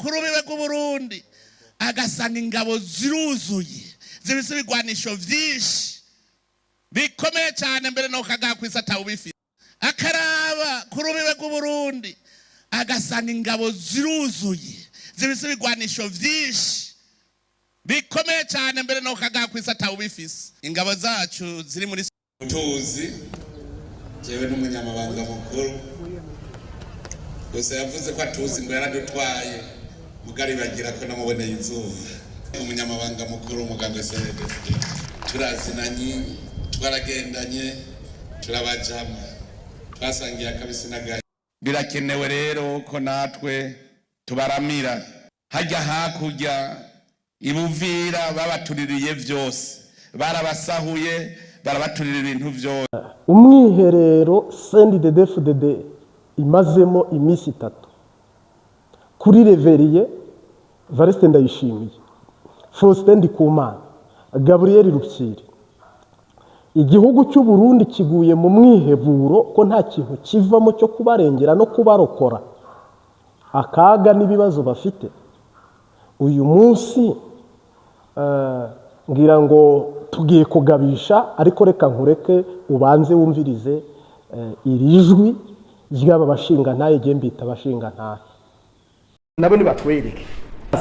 Ku rubibe rw'Uburundi agasanga ingabo ziruzuye, zifise ibigwanisho vyinshi bikomeye cyane, mbere no kagaha kwisi atawubifise. Akaraba ku rubibe rw'Uburundi agasanga ingabo ziruzuye, zifise ibigwanisho vyinshi bikomeye cyane, mbere no kagaha kwisi atawubifise. Ingabo zacu ziri muri Tuzi jewe n'umunyamabanga mukuru gusa yavuze ko atuzi, ngo yaradutwaye mugari bagira ko namuboneye izuba. Umunyamabanga mukuru umuganga CNDD, turazinanye, twaragendanye, turabajama, twasangiye akabisi n'agahi. Birakenewe rero ko natwe tubaramira hajya hakurya ibuvira. Babatuririye vyose, barabasahuye, barabaturira ibintu vyose. Umwiherero CNDD-FDD imazemo iminsi 3 kuri Révérien Evariste Ndayishimiye, Faustin Ndikumana, Gabriel Rufyiri, igihugu cy'u Burundi kiguye mu mwiheburo ko nta kintu kivamo cyo kubarengera no kubarokora akaga n'ibibazo bafite uyu munsi. Ngira ngo tugiye kugabisha, ariko reka nkureke ubanze wumvirize iri jwi ry'aba bashingantahe, igihe mbita abashingantahe. Nabo nibatwereke.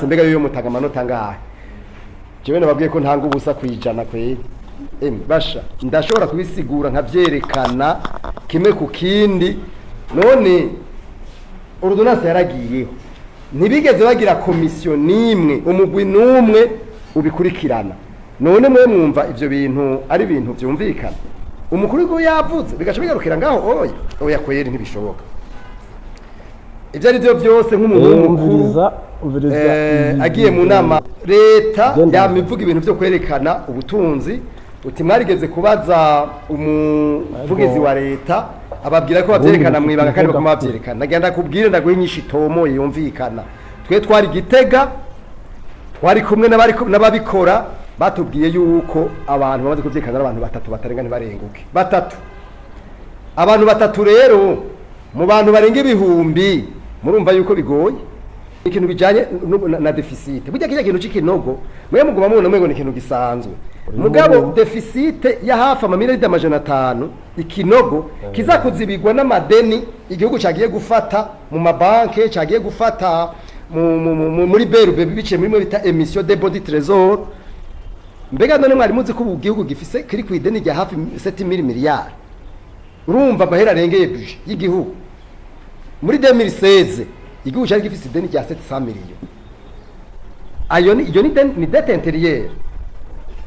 Mbega yo mutanga amanota angahe? Jewe nababwiye ko ntanga 0% kweri. Emwe basha, ndashobora kubisigura nkavyerekana kimwe ku kindi. None ordonnance yaragiyeho, ntibigeze bagira komisiyo n'imwe, umugwi n'umwe ubikurikirana. None mwe mwumva ivyo bintu ari ibintu vyumvikana? Umukuru w'igihugu yavuze bigaca bigarukira ngaho? Oya, oya kweri, ntibishoboka. Ibyo ari byo byose, nk'umuntu w'umukuru Umviriza, umviriza iyi agiye mu video. nama, leta Genda. yama ivuga ibintu byo kwerekana ubutunzi. Uti mwarigeze kubaza umuvugizi wa leta, ababwira ko bavyerekana Ubundi mu ibanga kandi bufite bakaba bavyerekana. Nagenda kubwire, ndaguha inyishu itomoye yumvikana. Twe twari Gitega, twari kumwe n'ababikora, batubwiye yuko abantu bamaze kuvyerekana ari abantu batatu, batarenga, ntibarenguke batatu. Abantu batatu rero mu bantu barenga ibihumbi, murumva yuko bigoye. Ikintu bijanye na déficit, burya kirya kintu c'ikinogo mwe muguma mubona mwe ngo ni ikintu gisanzwe, mugabo déficit ya hafi amamiliyaridi 500, ikinogo kiza kuzibigwa n'amadeni igihugu cagiye gufata mu mabanke, cagiye gufata muri BRB biciye muri mwe bita émission de bons du trésor. Mbega none mwari muzi ko ubu gihugu gifise kiri ku ideni rya hafi 7000 miliyari? Urumva amahera arengeye budget y'igihugu. Muri 2016 igihugu cyari gifise ideni rya 700 millions. Ayo ni iyo ni ni dette intérieure.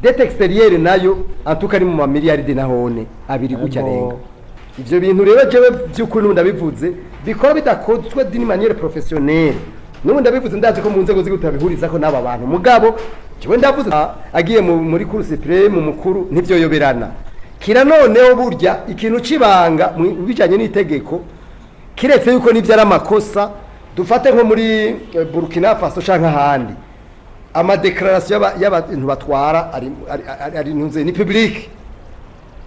Dette extérieure nayo antuka ari mu mamiliyaridi nahone abiri gutya arenga. Ivyo bintu rero jewe by'ukuri n'ubu ndabivuze, bikora bidakozwe d'une manière professionnelle. N'ubu ndabivuze, ndazi ko mu nzego z'igihugu tutabihuriza ko n'aba bantu, mugabo jewe ndavuze. Agiye muri Cour suprême umukuru, ntivyoyoberana kira. Noneho burya ikintu c'ibanga mu bijanye n'itegeko, kiretse yuko nivyo ari amakosa, dufate nko muri Burkina Faso canke ahandi, ama déclarations y'abantu batwara ari ntuze, ni public,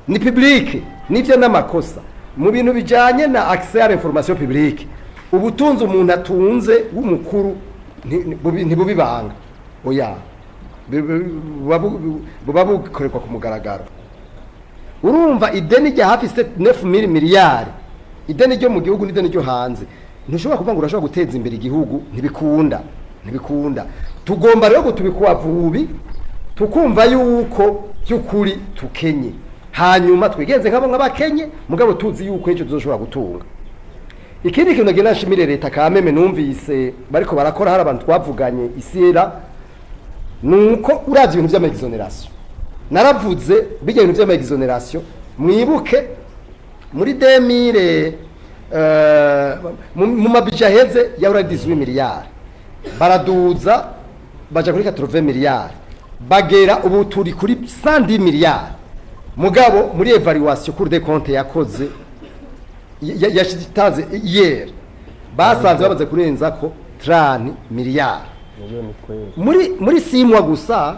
ni public. Nivyo n'amakosa mu bintu bijanye na accès à l'information publique. Ubutunzi umuntu atunze w'umukuru ntibubibanga, oya, buba bukorerwa ku mugaragaro. Urumva ideni rya hafi 9000 miliyari, ideni ryo mu gihugu n'ideni ryo hanze, ntushobora kuvuga ngo urashobora guteza imbere igihugu. Ntibikunda, ntibikunda. Tugomba rero gutubikwa vubi, tukumva yuko by'ukuri tukenye, hanyuma twigenze nk'abo nk'abakenye, mugabo tuzi yuko ejo tuzoshobora gutunga. Ikindi kintu nagenda nshimire leta kameme, numvise bariko barakora, hari abantu twavuganye isera, nuko uravye ibintu vy'ama exonérations, naravuze bijya bintu vy'ama exonérations. Mwibuke muri 2000 mu ma budgets aheze yahora ari 18 miliyari, baraduza baja kuri 80 miliyari, bagera ubu turi kuri 110 miliyari. Mugabo muri évaluation Cour des comptes yakoze, yashitanze hier, basanze bamaze kurenza ko 30 miliyari Miliyoni kweli. muri 6 mois gusa.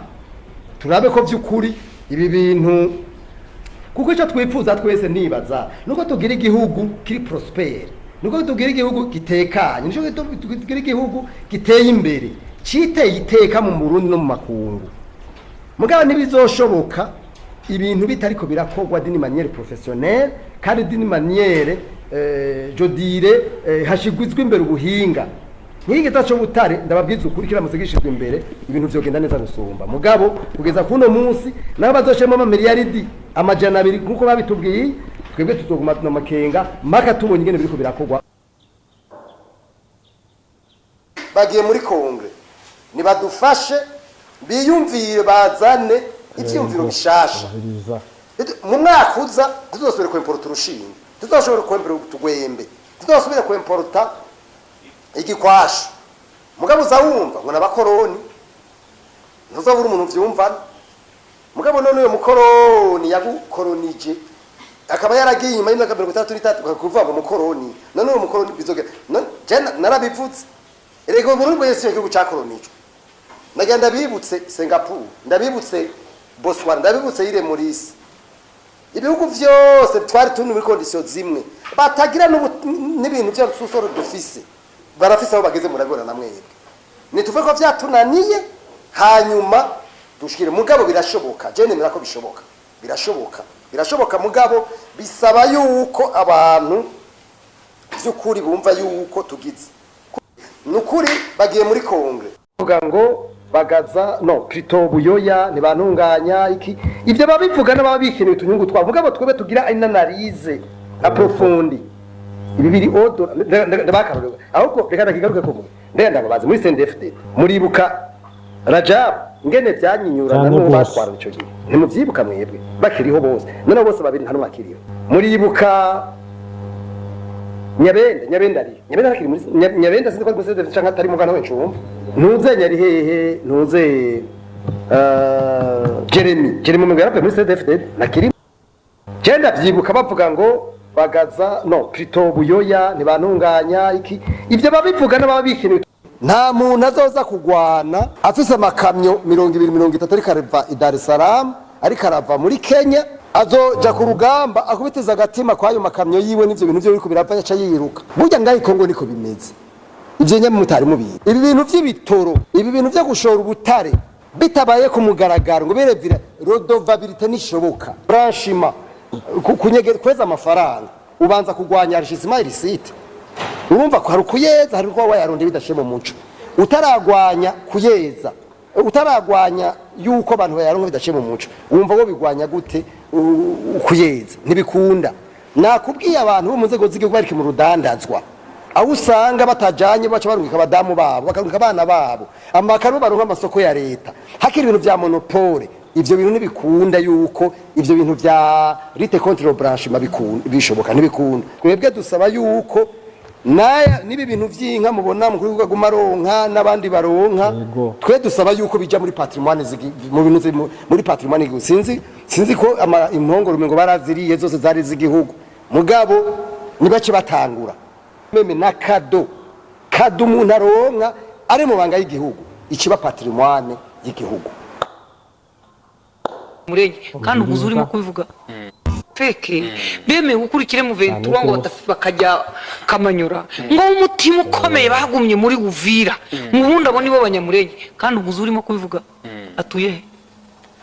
Turabe ko by'ukuri ibi bintu, kuko icyo twifuza twese nibaza nuko tugira igihugu kiri prospère. Niko tugira igihugu gitekanye, nico tugira igihugu giteye imbere, citeye iteka mu Burundi no mu makungu. Mugabo ntibizoshoboka ibintu bitariko birakorwa d'une manière professionnelle kandi d'une manière je dirais hashigwizwe imbere ubuhinga. Nk'igita cyo butare, ndababwiza ukuri, kiramutse gishizwe imbere, ibintu vyogenda neza gusumba. Mugabo kugeza kuno munsi, nabo bazoshemo amamiliyaridi 200 nkuko babitubwiye, twebwe tuzoguma na makenga maka tubonye ingene biriko birakorwa. Bagiye muri congrès, nibadufashe biyumvire, bazane ivyiyumviro bishasha. Umviriza. Mu mwaka uza tuzosubira kwemporota urushinge, tuzoshobora kwemporota utugwembe, tuzosubira kwemporota igikwashu. Mugabo uza wumva ngo n'abakoroni, ntuzabura umuntu vyumvana. Mugabo none uyo mukoroni yagukoronije akaba yaragiye inyuma y'imyaka 63, kuvuga ngo mukoroni, none uwo mukoroni bizogera none? Je narabivuze erega, Burundi bwese igihugu cakoronijwe. Nagira ndabibutse Singapore, ndabibutse Botswana, ndabibutse Île Maurice. Ibihugu vyose twari turi muri conditions zimwe, batagira n'ibintu vya sous-sol dufise, barafise aho bageze. Murabibona na mwebwe. Nituve ko vyatunaniye, hanyuma dushikire. Mugabo birashoboka, je nemera ko bishoboka, birashoboka, birashoboka. Mugabo bisaba yuko abantu vy'ukuri bumva yuko tugize nukuri. Bagiye muri congrès, vuga ngo Bagaza, no plutôt Buyoya, ntibantunganya iki. Ibyo babivuga n'ababa bikeneye utunyungu twabo. Mugabo twebwe tugira analyse approfondie. Ibi biri odo ndabakarorero, ahubwo reka ndakigaruke ko ndenda ndababaza. Muri CNDD-FDD muribuka Rajab ngene vyanyinyurana Cyane n'uwo gose. batwara ico gihe? Ntimuvyibuka mwebwe? Bakiriho bose, none bose babiri nta n'umwe akiriho. Muribuka Nyabenda? Nyabenda ari, Nyabenda akiri muri Nyabenda, sinzi ko ari muri CNDD-FDD canke atari. Mugana we ncumva ntuze nyari hehe, ntuze Jeremy, Jeremy Mungu yaravuye muri CNDD-FDD nakiri. Je ndavyibuka bavuga ngo Bagaza, no plutôt Buyoya, ntibantunganya iki. Ibyo babivuga n'ababa bikeneye. Nta muntu azoza kugwana afise amakamyo 20, 30, ariko arava i Dar es Salaam, ariko arava muri Kenya, azoja ku rugamba akubitiza agatima kw'ayo makamyo yiwe n'ivyo bintu vyo biriko birava, yaca yiruka. Burya ngaho i Kongo niko bimeze. Ivyo nyamwe mutari mubizi, ibi bintu vy'ibitoro, ibi bintu vyo gushora ubutare bitabaye ku mugaragaro ngo berevira redevabilité, nishoboka blanchiment, kweza amafaranga, ubanza kugwanya enrichissement illicite. Urumva ko hari ukuyeza, hari kuba wayaronde bidashiye mu muco. Utaragwanya kuyeza, utaragwanya yuko abantu bayaronka bidashiye mu muco, wumva wo bigwanya gute kuyeza? Ntibikunda. Nakubwiye, abantu bo mu nzego z'igihugu bariki mu rudandazwa, aho usanga batajanye, baca barungika abadamu babo, bakarungika abana babo, amakaro baronka amasoko ya leta, hakiri ibintu vya monopole. Ivyo bintu ntibikunda yuko ivyo bintu vya lutte contre le blanchiment bikunda, bishoboka? Ntibikunda. Twebwe dusaba yuko naya nibi bintu vy'inka mubona mukuru w'igihugu aronka n'abandi baronka, twe dusaba yuko bija muri patrimoine mu bintu muri patrimoine y'igihugu. Sinzi ko impongoro umengo baraziriye zose zari z'igihugu, mugabo nibace batangura même na cadeau. Cadeau umuntu aronka ari mu banga y'igihugu, ikiba patrimoine y'igihugu. Murenge kandi ubuze urimo kubivuga feke bemeye gukurikira mu ventura ngo bakajya Kamanyura ngo umutima ukomeye bagumye muri Uvira, mu bundi abo nibo Banyamurenge. Kandi ubuze urimo kubivuga atuye he?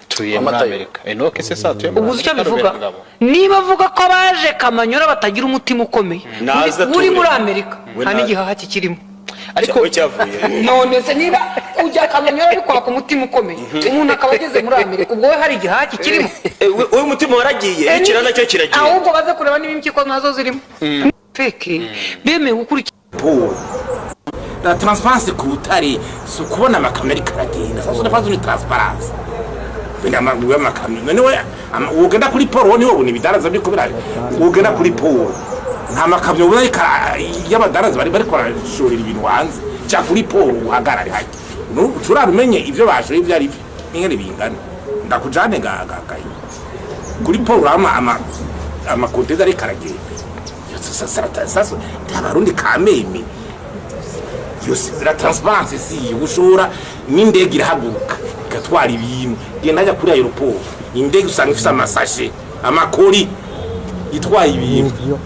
Atuye muri Amerika. Enoke se sa atuye muri Ubuze icyo Amerika? bivuga. Robert Ngabo. Niba avuga ko abaje Kamanyura batagira umutima ukomeye, Naze uri ature. muri Amerika, We nta n'igihaha kikirimo. Ariko we cyavuye. None se niba kujya Kamanyura ari kwaka umutima ukomeye, umuntu akaba ageze muri Amerika, ubwo we hari igihaha kikirimo? We umutima waragiye, ikira nacyo kiragiye. Ahubwo baze kureba niba impyiko nazo zirimo feke bemeye gukurikira. La transparence ku butare si ukubona amakamyo ariko aragenda. Sasa unafaze ni transparence bene amaguru y'amakamyo. None we wogenda kuri port, niwe ubona ibidaraza biriko bira, wogenda kuri port nta makamyo ubona ariko y'abadaraza bari bariko barashorera ibintu hanze. Ca kuri port uhagarare hajya turara umenye ivyo bashoye ivyo ari vyo n'ingene bingana. Ndakujane ga kuri port urama ama amakonteza ariko aragenda. Sasa abarundi kameme yose, la transparence si ushobora n'indege irahaguruka igatwara ibintu. Genda hajya kuri aéroport, indege usanga ifise amasashe, amakori itwaye ibintu. Nibyo.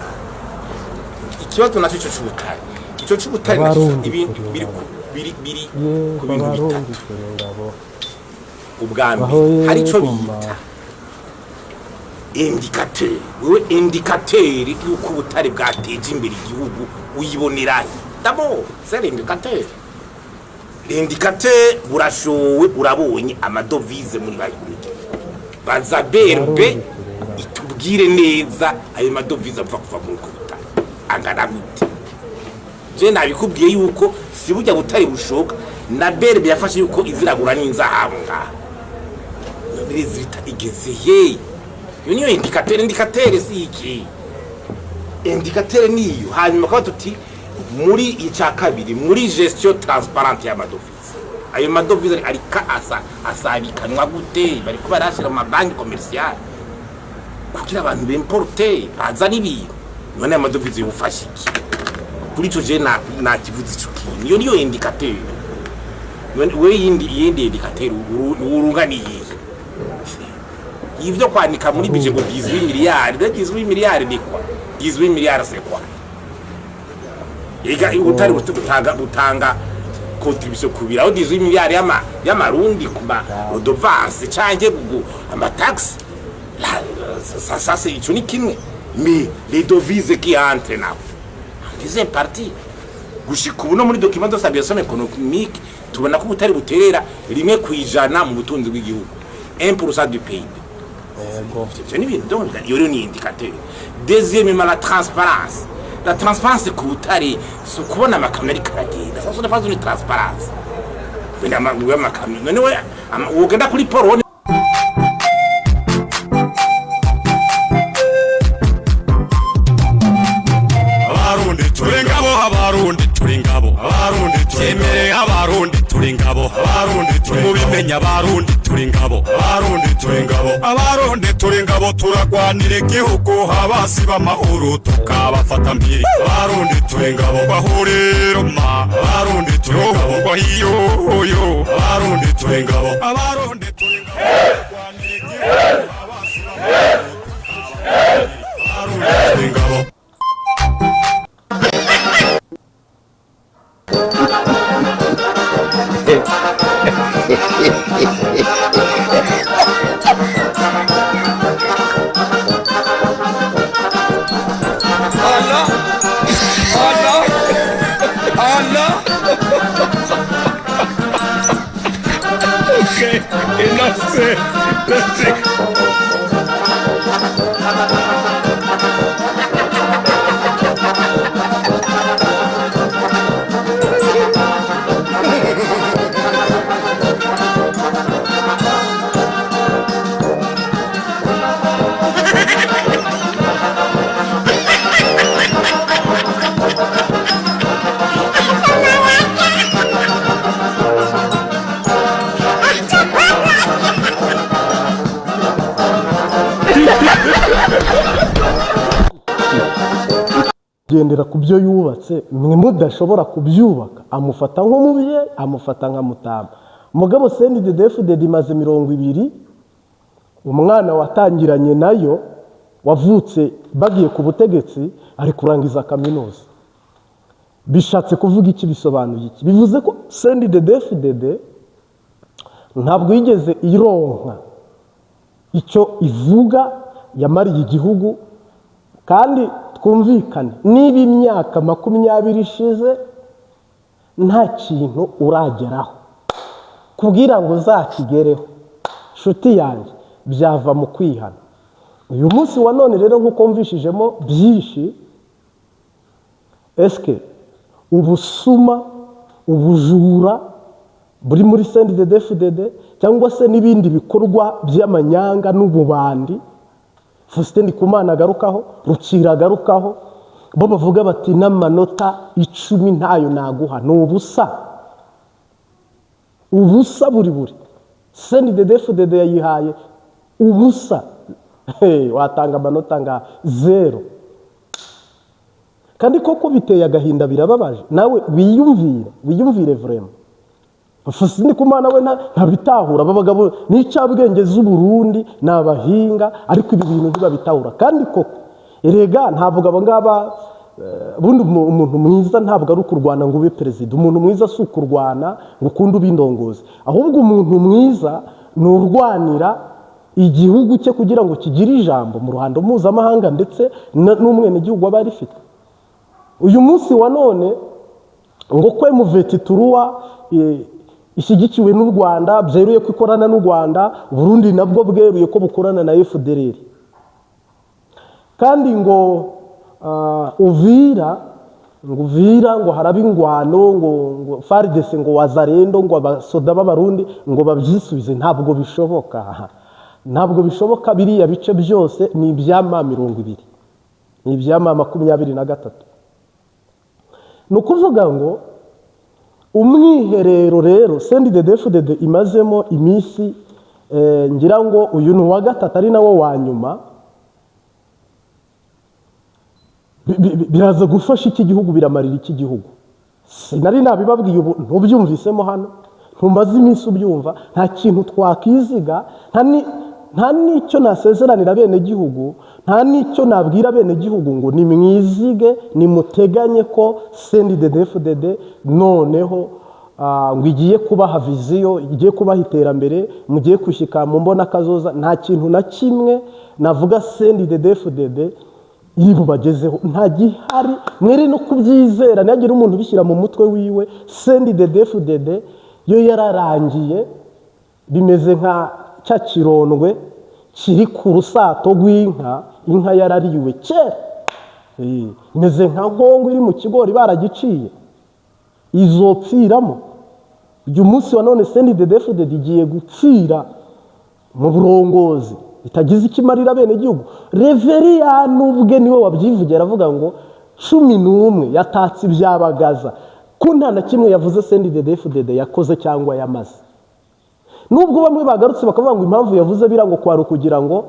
Ikibazo nacyo cyo c'ubutare, ico c'ubutare nacyo Abarundi ibintu turi biri ingabo. biri ku Yego, bintu Abarundi bitatu. turi ingabo. Ubwa Aho mbere, hari ico yego, bita indicateur. Wewe, indicateur y'uko ubutare bwateje imbere igihugu uyibonera he? D'abord, c'est l'indicateur. L'indicateur, burashowe, urabonye amadovize muri banki. Baza BRB itubwire neza ayo madovize ava kuva muri ubwo butare angana gute. Je nabikubwiye yuko si burya butare bushoka, na BRB yafashe yuko iziragura n'inzahabu ngaha. None résultat igeze he? Iyo niyo indicateur. Indicateur si iki, indicateur niyo. Hanyuma kwa tuti muri icya kabiri, muri gestion transparente y'amadovize, ayo madovize arika asa asabikanwa gute? Bari kuba barashyira mu mabanki commercial kugira abantu b'importe bazana ibintu. None ayo madovize yufasha iki kuri ico? Je nakivuze ico kintu, iyo niyo indicateur. None we, yindi indicateur urunga ni iyihe? Ivyo kwandika muri budget ngo 18 miliyari, 18 miliyari ni quoi? 18 miliyari, c'est quoi? Ega ubutari butanga contribution kubira aho 18 miliyari y'amarundi ku ma redevance canke ama taxe. Ça c'est ico ni kimwe, mais les devises qui entrent nabo, deuxième partie, gushika ubu no muri document de stabilisation économique tubona ko ubutari buterera 1% mu butunzi bw'igihugu, 1% du PIB. Ivyo ni ibintu. Donc iyo rero ni indicateur. Deuxièmement, la transparence. La transparence ku butare si ukubona amakamyo ariko aragenda. Ça, ce n'est pas une transparence. Wenda amakamyo none we wogenda kuri port wone. Abarundi turi ingabo, Abarundi turi ingabo, Abarundi twemereye, Abarundi turi ingabo, Abarundi turi mubimenya, Abarundi turi ingabo, Abarundi turi ingabo, Abarundi turi ingabo, turagwanira igihugu, abasi b'amahoro tukabafata mbiri. Abarundi turi ingabo, bahuriro ma, Abarundi turi ingabo, bahiyoyo, Abarundi turi ingabo, Abarundi turi ingabo, turagwanira igihugu, abasi b'amahoro tukabafata mbiri. Abarundi turi ingabo. Allah! Allah! Allah! Okay, enough said. Let's see. Gendera ku byo yubatse, mwe mudashobora kubyubaka. Amufata nk'umubyeyi, amufata nka mutama. Mugabo CNDD-FDD imaze 20, umwana watangiranye nayo, wavutse bagiye ku butegetsi, ari kurangiza kaminuza. Bishatse kuvuga iki? Bisobanuye iki? Bivuze ko CNDD-FDD ntabwo yigeze ironka icyo ivuga yamariye igihugu. Kandi twumvikane, niba imyaka 20 ishize nta kintu urageraho, kubwira ngo uzakigereho, nshuti yanjye, byava mu kwihana. Uyu munsi wa none rero, nk'uko mvishijemo byinshi, eske ubusuma, ubujura buri muri CNDD-FDD cyangwa se n'ibindi bikorwa by'amanyanga n'ububandi Faustin Ndikumana agarukaho, Rukira agarukaho, bo bavuga bati n'amanota 10 ntayo naguha, ni ubusa, ubusa buri buri. CNDD-FDD yayihaye ubusa. Hey, watanga amanota nga zéro. Kandi koko biteye agahinda, birababaje. Nawe wiyumvire, wiyumvire vraiment. Faustin Ndikumana we ntabitahura. Aba bagabo n'icabwenge z'Uburundi, ni abahinga, ariko ibi bintu ntibabitahura. Kandi koko erega ntabwo abo ngaba Ubundi umuntu mwiza ntabwo ari ukurwana ngo ube perezida. Umuntu mwiza si ukurwana ngo ukunde ube indongozi, ahubwo umuntu mwiza ni urwanira igihugu cye kugira ngo kigire ijambo mu ruhando mpuzamahanga, ndetse n'umwenegihugu aba arifite. Uyu munsi wa none ngo kwe M23 ishyigikiwe n'u Rwanda, byeruye ko ikorana n'u Rwanda. Burundi nabwo bweruye ko bukorana na FDLR, kandi ngo Uvira, ngo Uvira ngo haraba ingwano, ngo FARDC, ngo Wazalendo, ngo abasoda b'Abarundi ngo babyisubize. Ntabwo bishoboka, ntabwo bishoboka. Biriya bice byose ni ibyama 20, ni ibyama 23. Ni ukuvuga ngo umwiherero rero CNDD-FDD imazemo iminsi, ngira ngo uyu ni uwa gatatu ari nawo wa nyuma, biraza gufasha iki gihugu? Biramarira iki gihugu? Sinari nabibabwiye, ubu ntubyumvisemo hano, ntumaze iminsi ubyumva. Nta kintu twakiziga, nta n'icyo nasezeranira bene gihugu, nta n'icyo nabwira bene gihugu ngo nimwizige, nimuteganye ko CNDD-FDD noneho ngo igiye kubaha vision, igiye kubaha iterambere, mugiye gushyika mu mbona kazoza. Nta kintu na kimwe navuga CNDD-FDD iri bubagezeho, nta gihari. Mwere no kubyizera, ntihagire umuntu ubishyira mu mutwe wiwe. CNDD-FDD yo yararangiye, bimeze nka cya kirondwe kiri ku rusato rw'inka, inka yarariwe kera. Imeze nka nkongo iri mu kigori baragiciye, izopfiramo. Uyu munsi wa none CNDD-FDD igiye gupfira mu burongozi itagize icyo imarira bene gihugu. Reveriyani ubwe niwe wabyivugira, aravuga ngo 11 yatatse ibyabagaza, ko nta na kimwe yavuze CNDD-FDD yakoze cyangwa yamaze. Nubwo bamwe bagarutse bakavuga ngo impamvu yavuze bira ngo kwari ukugira ngo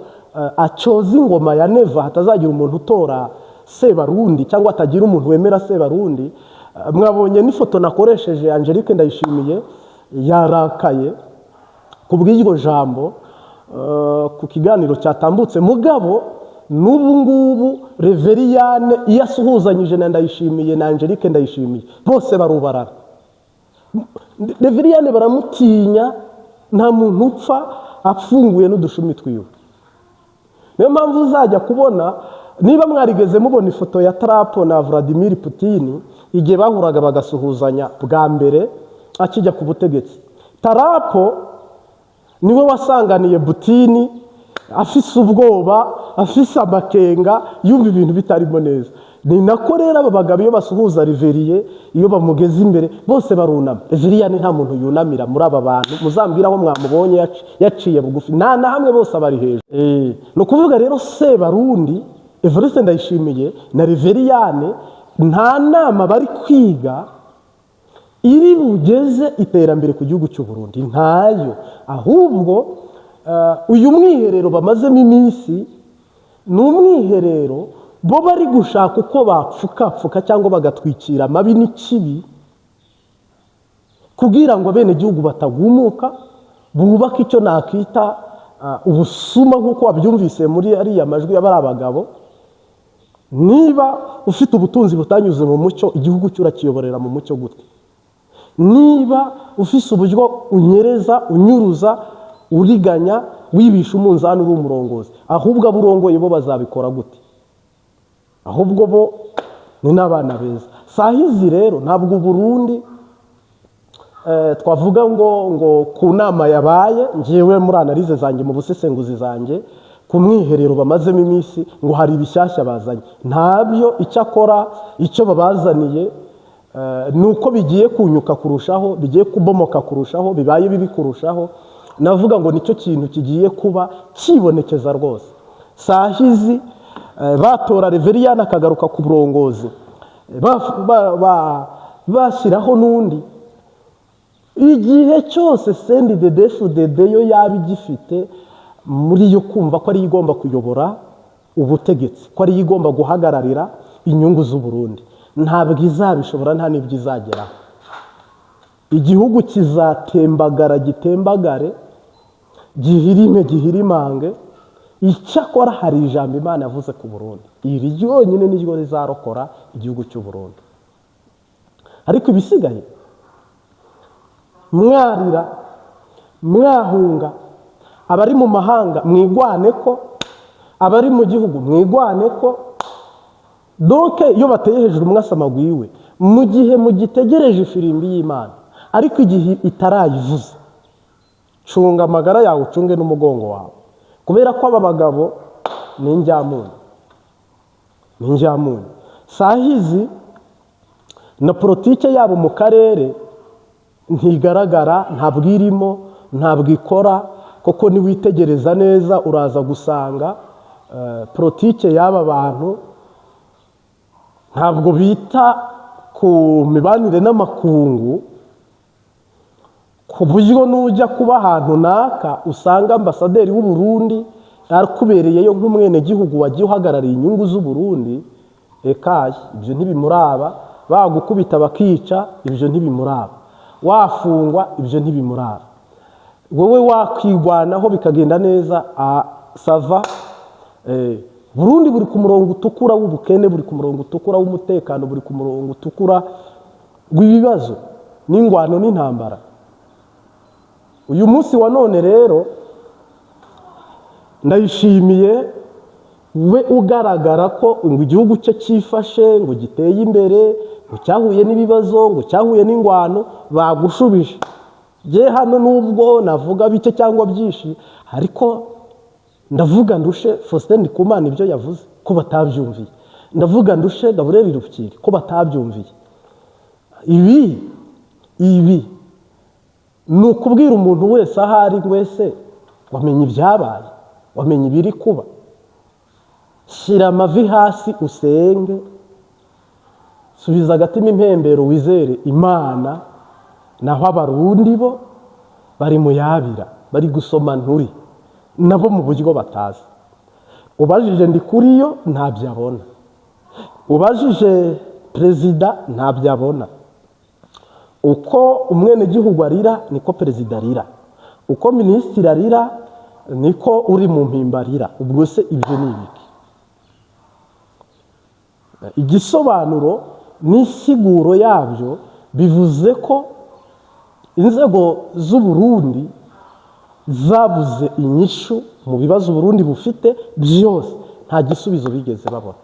acyoze ingoma ya Neva, hatazagira umuntu utora Sebarundi cyangwa hatagira umuntu wemera Sebarundi. Mwabonye n'ifoto nakoresheje, Angelique Ndayishimiye yarakaye ku bw'iryo jambo ku kiganiro cyatambutse. Mugabo n'ubu ngubu Reveriyane iyo asuhuzanyije na Ndayishimiye na Angelique Ndayishimiye, bose barubarara. Reveriyane baramutinya, nta muntu upfa afunguye n'udushumi twiwe. Niyo mpamvu uzajya kubona, niba mwarigeze mubona ifoto ya Trump na Vladimir Putin igihe bahuraga bagasuhuzanya bwa mbere akijya ku butegetsi, Trump niwe wasanganiye Putin afise ubwoba, afise amakenga, yumva ibintu bitarimo neza. Ni nako rero aba bagabo iyo basuhuza Reveriye, iyo bamugeze imbere bose barunama. Reveriyani nta muntu yunamira muri aba bantu, muzambwira aho mwamubonye yaciye bugufi, nta na hamwe, bose abari hejuru. Ni ukuvuga rero Sebarundi Evariste Ndayishimiye na Reveriyane nta nama bari kwiga iri bugeze iterambere ku gihugu cy'u Burundi, ntayo. Ahubwo uyu mwiherero bamazemo iminsi ni umwiherero bo bari gushaka uko bapfukapfuka cyangwa bagatwikira amabi n'ikibi, kugira ngo abenegihugu batagumuka, bubake icyo nakita ubusuma, nk'uko wabyumvise muri ariya majwi y'abari abagabo. Niba ufite ubutunzi butanyuze mu mucyo, igihugu cyo urakiyoborera mu mucyo gute? Niba ufise uburyo unyereza, unyuruza, uriganya, wibisha umunzani uri umurongozi, ahubwo abo urongoye bo bazabikora gute? Ahubwo bo ni n'abana beza. Saha izi rero ntabwo Burundi twavuga ngo ku nama yabaye, ngewe muri analyse zanjye, mu busesenguzi zanjye, ku mwiherero bamazemo iminsi, ngo hari ibishyashya bazanye, ntabyo. Icyakora icyo babazaniye ni uko bigiye kunyuka kurushaho, bigiye kubomoka kurushaho, bibaye bibi kurushaho. Navuga ngo nicyo kintu kigiye kuba kibonekeza rwose saha izi. Batora Reveriyani akagaruka ku burongozi, bashyiraho n'undi, igihe cyose CNDD-FDD yo yaba igifite muri yo kumva ko ariyo igomba kuyobora ubutegetsi, ko ariyo igomba guhagararira inyungu z'u Burundi, ntabwo izabishobora, nta n'ibyo izageraho. Igihugu kizatembagara, gitembagare, gihirime, gihirimange. Icyakora hari ijambo Imana yavuze ku Burundi, iri ryonyine niryo rizarokora igihugu cy'u Burundi. Ariko ibisigaye, mwarira, mwahunga, abari mu mahanga mwigwane ko, abari mu gihugu mwigwane ko. Donc iyo bateye hejuru mwasama gwiwe, mu gihe mugitegereje ifirimbi y'Imana, ariko igihe itarayivuze, cunga amagara yawe, ucunge n'umugongo wawe, kubera ko aba bagabo ni injyamunyu, ni injyamunyu. Sahizi na politike yabo mu karere ntigaragara, ntabwo irimo, ntabwo ikora, kuko niwitegereza neza uraza gusanga politike y'aba bantu ntabwo bita ku mibanire n'amakungu, ku buryo nujya kuba ahantu naka usanga ambasaderi w'u Burundi akubereyeyo nk'umwenegihugu wagiye uhagarariye inyungu z'u Burundi. Ekaye, ibyo ntibimuraba. Bagukubita bakica, ibyo ntibimuraba. Wafungwa, ibyo ntibimuraba. Wowe wakwigwanaho bikagenda neza, ça va. Burundi buri ku murongo utukura w'ubukene, buri ku murongo utukura w'umutekano, buri ku murongo utukura w'ibibazo n'ingwano n'intambara. Uyu munsi wa none rero, Ndayishimiye we ugaragara ko ngo igihugu cye cyifashe, ngo giteye imbere, ngo cyahuye n'ibibazo, ngo cyahuye n'ingwano, bagushubije. Jye hano nubwo navuga bike cyangwa byinshi, ariko ndavuga ndushe Faustin Ndikumana ibyo yavuze ko batabyumviye, ndavuga ndushe Gaburiyeli Rufyiri ko batabyumviye. Ibi ni ukubwira umuntu wese aho ari wese: wamenye ibyabaye, wamenye ibiri kuba, shyira amavi hasi usenge, subiza agatima impembero, wizere Imana. Naho Abarundi bo bari mu yabira, bari gusoma nturi nabo mu buryo batazi. Ubajije Ndikuriyo ntabyo abona, ubajije perezida ntabyo abona. Uko umwenegihugu arira niko perezida arira, uko minisitiri arira niko uri mu mpimba arira. Ubwo se ibyo ni ibiki? Igisobanuro n'isiguro yabyo bivuze ko inzego z'u Burundi zabuze inyishu mu bibazo Burundi bufite byose. Nta gisubizo bigeze babona.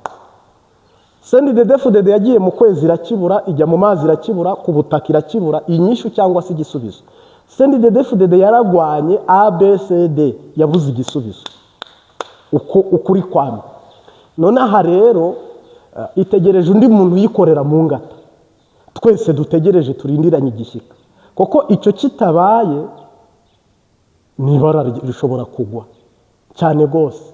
CNDD-FDD yagiye mu kwezi irakibura, ijya mu mazi irakibura, ku butaka irakibura inyishu cyangwa se igisubizo. CNDD-FDD yaragwanye ABCD, yabuze igisubizo uko ukuri kwamye. None aha rero itegereje undi muntu uyikorera mu ngata. Twese dutegereje, turindiranye igishyika, kuko icyo kitabaye n'ibara rishobora kugwa cyane rwose.